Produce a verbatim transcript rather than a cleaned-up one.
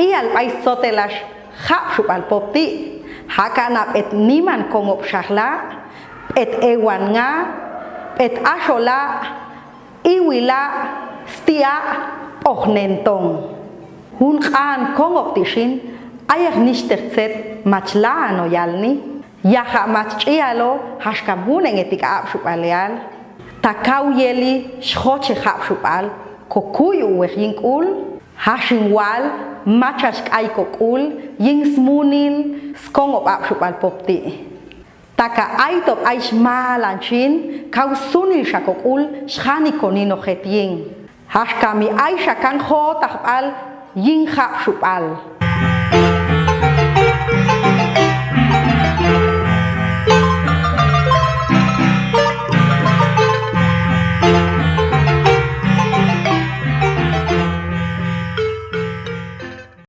Ial b'ay sotelax jabxub'al popti', jaka' na p'et niman kongob xajla', p'et ewan nga', p'et axola', iwila', stia', p'oj nentong. Jun q'aan kongob ti' xin, ayek nixtej tzet machlaan no yalni. Yaja' mach ch'iyalo, jaxka munen etik jabxub'al eal. Ta kaw yeli xjochej jabxub'al, kokuy uwej yin k'ul. Jaxin wal machax k'ay kok'ul yin smunil skongob jabxub'al popti'. Ta ka ayto b'ay xmalan chin, kaw sunil xa kok'ul xjanik koni no jet yin. Jaxka mi ay xa kan jotajb'al yin jabxub'al.